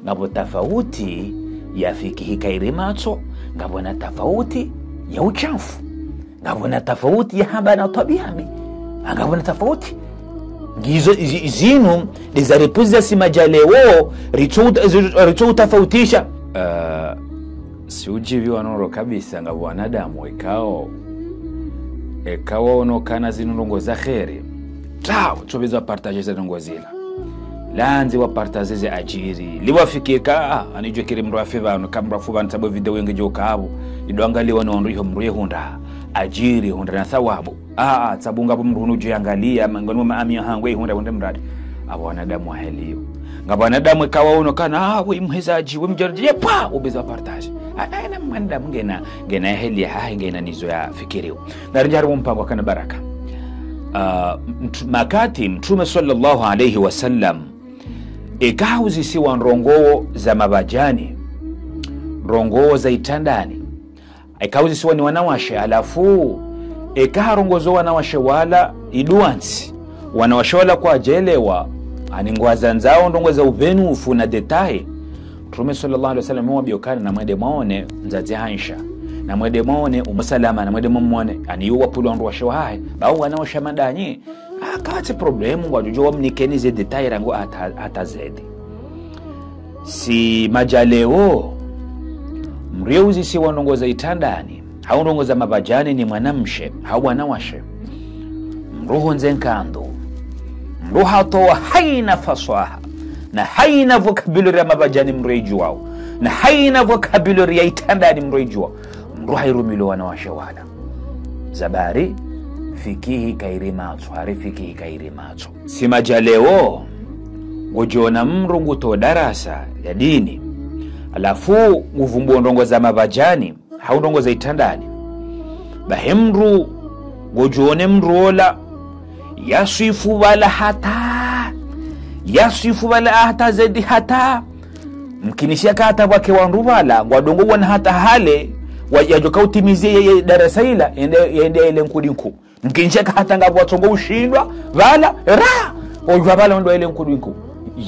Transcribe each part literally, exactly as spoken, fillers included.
Ngapvo tafauti ya fikihi kayiri matso, ngapvo na tafauti ya ushamfu. Ngapvo na tafauti ya hamba na twabia mbi. Ngapvo na tafauti. Ngizo, zi-, zinu, ndeza repuzi za si madjalewo, ritso uta-, zi-, ritso utafautisha. Eh, si udjiviwa noro kabisa ngapvo wanadamu ekao, ekao ono kana zinu ndrongo za kheri. Tao, tsobeza partager ze ndrongo zila. Landzi wa partager ze adjiri. Liwa fikiri ka, ah, anidjo kiri mdru afe pvanu, ka mdru afu pvanu tsabo video yenge djo kabu. Ido angaliwa no ndru iho mdru yehundra adjiri, hundra na thawabu. Ah, ah, tsabo ngapvo mdru hunu djo yangalia, mangoni mwa maami ya hangu, ihundra, hundra mradi. Apvo wanadamu wa heli iyo. Ngapvo wanadamu ekao ono kana, ah, we mhezadji, we mdjari, ye pa, ubeza partager. Ah, na, na mwanadamu ngena, ngena heli yahahe, ngena nizo ya fikiriwo. Na ridjari mpango kana baraka. Ah, mtu-, makati Mtrume swallallahu alayhi wa sallam, eka hauzisiwa ndrongo za mabadjani, ndrongo za itrandani, eka hauzisiwa ni wanawashe, halafu, eka harongozo wanawashe wala iduansi, wanawashe wala kwadjelewa, ani ngwazandzao ndrongo za upvenufu na détail. Mtrume swallallahu alayhi wa sallam wambia ukana namwende mwaone mdzadze Aisha, namwende mwaone Ummu Salama, namwende mwaone, ani yuwa pulu wandru washe wahahe, ba wanawashe madanyi, akatsi problemu, ngwadjo wamnikeni ze détail rangu hata, hata zedi. Si madjalewo, mdru yeuzisiwa ndrongo za itrandani, hau ndrongo za mabadjani ni mwanamshe, hau wanawashe. Mdru hundze nkandu. Mdru hatowa haina faswaha, na haina vocabulary ya mabadjani mdru yidjuwao, na haina vocabulary ya itrandani mdru yidjuwao. Mdru hairumilo wanawashe wala. Zabari, fikihi kayiri matso, hari fikihi kayiri matso. Si madjalewo, ngodjo ona mdru nguto darasa ya dini. Halafu, nguvumbuo ndrongo za mabadjani, hau ndrongo za itrandani. Bahi mdru, ngodjo one mdru ola, yaswifu pvala hata, yaswifu pvala hata zedi hata. Mkinisha ka hata pvwake wandru pvala, ngwadungo wana hata hale, wa-, yadjoka utimize ye, ye darasa ila, yende, yende yele nkudi nkuu. Mkinisha ka hata ngapvo watsongo ushindwa, pvala, ra! Odjuwa pvala ndo yele nkudi nkuu.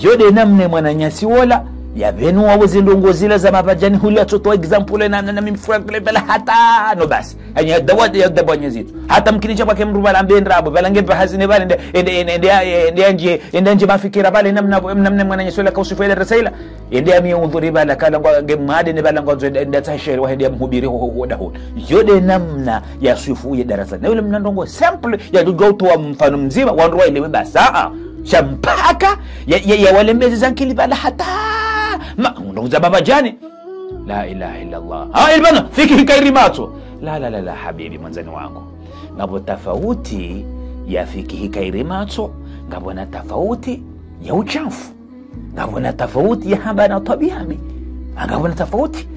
Yo nde namna mwananyasi wola, yapvenuwa wo ze ndrongo zila za mabadjani hule atsotowa example na, na, na mimfura kule pvala hata, no basi. Anya dawa, ya dawa nyezito. Hata mkinisha pvwake mdru pvala mbe ndrabo, pvala nge pvahazini pvala, ende, ende, ende, ende, ende, ende, ende, ende, ende, mafikira pvala, namna, namna mwananyasi wola kauswifu yele darasa ila. Ende ya miye undhuri pvala kala ngwa nge made ne pvala ngwa ndzo ende, ende atsahe shere wa hende ya mhubiri ho, ho, ho, da ho. Yo nde namna yaswifu ye darasa. Na yule mna ndrongo simple, yadjudjuwa utowa mfano mdzima, wandru waelewe basi. Ah, ah. Sha mpaka, ya, ya, ya walembeze zankili pvala hata. Ma, ndrongo za mabadjani. La ilaha illallah. Ah, ilbana, fikihi kayiri matso. La, la, la, la, habibi, mwandzani wangu. Ngapvo tafauti ya fikihi kayiri matso, ngapvo na tafauti ya ushamfu. Ngapvo na tafauti ya hamba na twabia mbi. Ngapvo na tafauti.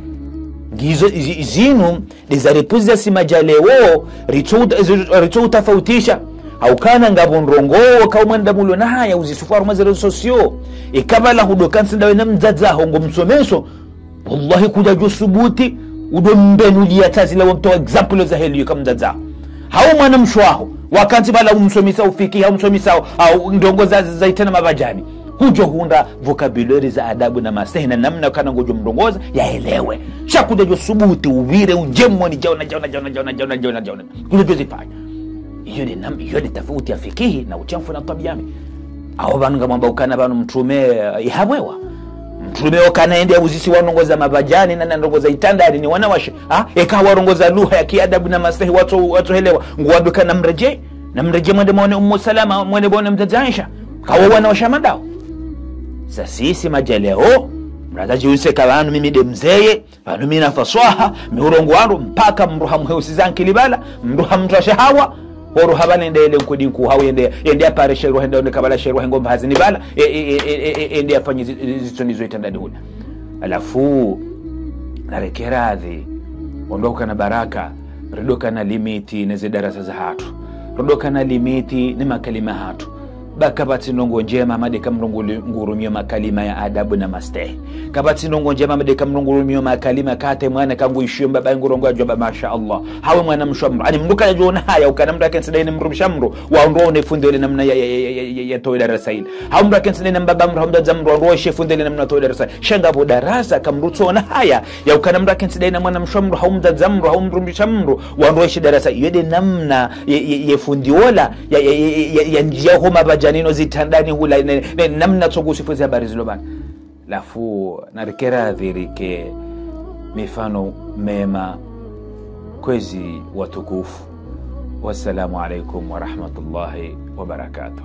Ngizo zi-, zinu, ndeza repuzi za si madjalewo, ritso uta-, zi-, ritso utafautisha. Hau kana ngapvo ndrongo, ka umwanda mulo na haya, uzisufu harumwa ze réseaux sociaux. Eka pvala hudoka ntsi ndawe na mdzadze haho ngo msomeso. Wallahi kudjadjo subuti, udo mbenulia tazila wamtowa example za heli yo ka mdzadze haho. Hau mwanamshe waho, wakantsi pvala umsomesa ufikihi, hau umsomesa, hau ndrongo za, za itrana mabadjani. Hudjo hundra vocabulaire za adabu na mastehi na namna kana ngodjo mrongoza, yaelewe. Sha kudjadjo subuti, upvire, udje moni, djaona, djaona, djaona. Kudjadjo zifanya. Iyo nde nam-, iyo nde tafauti ya fikihi na ushamfu na twabia mbi. Aho pvanu ngamwamba ukana pvanu mtrume, eh, ihabwewa. Mtrume okana ende yauzisiwa ndrongo za mabadjani na, na ndrongo za itrandani ni wanawashe. Ha? Eka warongoza lugha ya kiadabu na mastehi watso, watsoelewa. Nguwambe kana mredjei. Na mredjei mwende mwaone Ummu Salama, mwende mwaone mdzadze Aisha. Kawo wanawashe mandao. Sa sisi madjalewo, mradha djiwise ka pvanu mimi nde mzeye, pvanu mi na faswaha, mi urongoa ndro, mpaka mdru hamheusiza nkili pvala, mdru hamtwasha hawa, horo hapva nende yele nkudi nkuu hau yende, yende yapare sherwa hende one kabala sherwa hengo mvazini pvala, e, e, ende yafanye zi-, zi-, zitsoni zo itrandani hula. Halafu, nareke radhi, wandru wakana baraka, ridoka na limiti ne ze darasa zahatru. Ridoka na limiti ne makalima yahatru. Ba kapvatsi ndrongo ndjema hama de ka mdru ngu-, ngurumiyo makalima ya adabu na mastehi. Kapvatsi ndrongo ndjema hama de ka mdru ngurumiyo makalima kate mwana ka nguishiyo mbaba ngurongoa djwamba masha Allah. Hawe mwana mshe wa mdru. Ani mdru kadjona haya ukana mdru akentsi dahi ne mdrumshe wa mdru. Wandru waone fundi ole namna ya, ya, ya towe darasa ile. Hau mdru akentsi dahi ne mbaba mdru, hau mdzadze mdru, wandru waishe fundi ole namna towe darasa. Sha ngapvo darasa ka mdru tsona haya. Ya ukana mdru akentsi dahi na mwana mshe wa mdru, hau mdzadze mdru, hau mdrumshe wa mdru. Wandru waishe darasa. Iyo de namna ye, ye, ye fundi ola ya, ya, ya, ya, ya ndjia ho mapvadjani no zitrandani hula, ne, ne, namna tsongo usifuzi habari zilo bana. Halafu narikera dhirike mifano mema kwezi watukufu. Wassalamu alaikum warahmatullahi wabarakatuh.